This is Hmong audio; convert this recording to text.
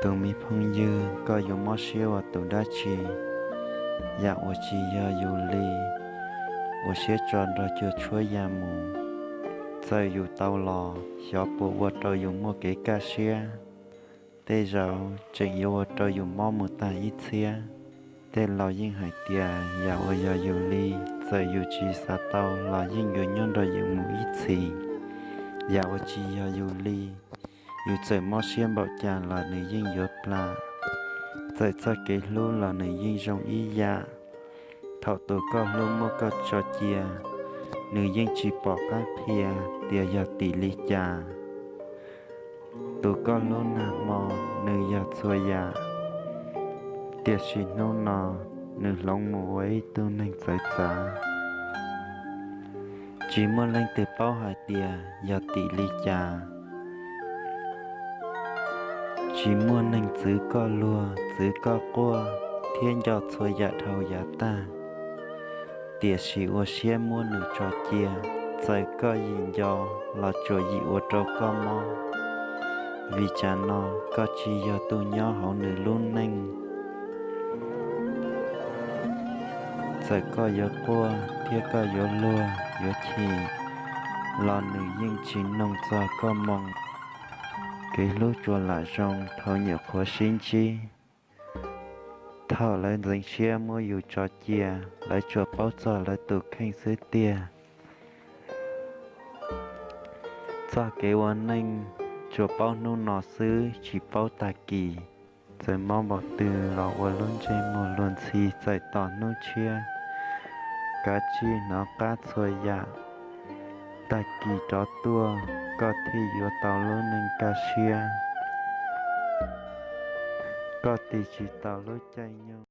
Tus me phooj ywg, koj yuav mob siab ua tus dab tsi? Yam uas tsis yog yus li, ua siab tso nrog cuag tshuab ya mus. Txawm yus tau los, xyov puas ua rau yus muaj kev kaj siab. Tej zaum tseem yuav ua rau yus mob mus tag ib txhiab. Tej laus yeej hais tias yam uas yog yus li, txawm yus tsis xav tau los yeej yuav nyob nrog yus mus ib txhis. Yam uas tsis yog yus li, yus txawm mob siab npaum cas los nws yeej yuav plam. Txawm txoj kev hlub los nws yeej zoo ib yam. Thaum tus koj hlub muab koj tso cia, nws yeej tsis pom qab qhia tias yog tim li cas. Tus koj hlub nag hmo, nws yog txhua yam, tiam sis hnub no nws hloov mus ua ib tug neeg txawv txav. Tsis muaj leej twg paub hais tias yog tim li cas. Tsis muaj neeg txwv koj luag, txwv koj quaj, thiab nco txhua yam dhau yav tag. Tiam sis ua siab muab nws tso cia, txawm koj yim nco los tsuas yim ua rau koj mob. Vim tsam no koj tsis yog tus nyob hauv nws lub neej. Txawm koj yuav quaj thiab koj yuav luag yuav chim, los nws yeej tsis noog txog koj moo. Kev hlub tsuas lam zoo thaum nyuam qhuav sib ntsib. Thaum lawv ntxeev siab muab yus tso cia, lawv tsuas paub txog lawv tus kheej xwb tiag. Txoj kev ua neej tsuas paub hnub no xwb tsis paub tag kis. Txawm mob npaum twg los ua lub ntsej muag luag ntxhi, txawm tos hnub tshiab, kav tsij hnov qab txhua yam. Tag kis rov tuaj, koj thiaj yuav tau lub neej kaj siab. Koj tis tsis tau lub caij nyoog.